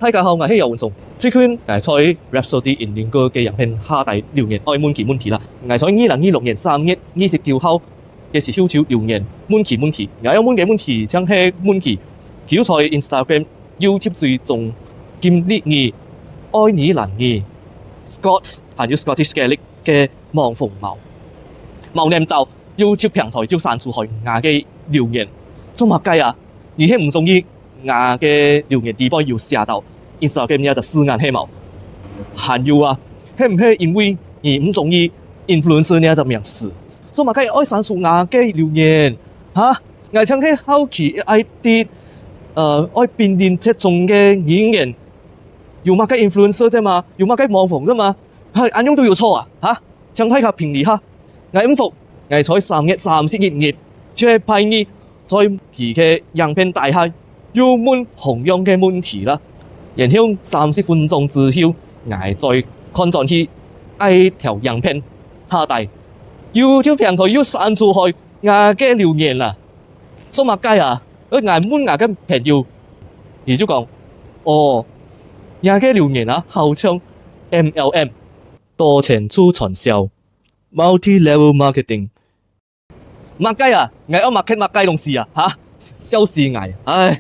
大家好，𠊎係姚文松。最近𠊎在 Rhapsody in Lingua 个影片下底留言愛問佢問題啦。𠊎在2026年3月29號嘅時候就留言問佢問題，𠊎要問个問題，將係問佢，佢在 Instagram、YouTube 追蹤經歷語愛爾蘭語、Scots 還有 Scottish Gaelic 个網紅無？無諗到 YouTube 平台就刪除開𠊎个留言，做麼解啊？你係毋鍾意𠊎个留言底背有寫到 Instagram 呢隻字眼係無？還有啊，係毋係因為你毋鍾意 influencer 呢隻名詞？做麼解愛刪除𠊎个留言？哈？𠊎真係好奇愛佇愛瀕臨絕種个語言，有麼個 influencer 啫嘛？有麼個網紅啫嘛？係按樣都有錯啊？哈？請大家評理下，𠊎毋服，𠊎在3月31日，就係拜二在佢个影片底下又問同樣个問題啦。然後30分鐘之後，𠊎再看轉去這條影片下底 YouTube 平台又刪除開𠊎个留言啦。做麼解啊？𠊎問𠊎個朋友，伊就講：哦，𠊎个留言啊，好像 MLM 多層次傳銷 Multi-level marketing。麼解啊？𠊎愛 market 麼解東西啊？哈，笑死𠊎！唉。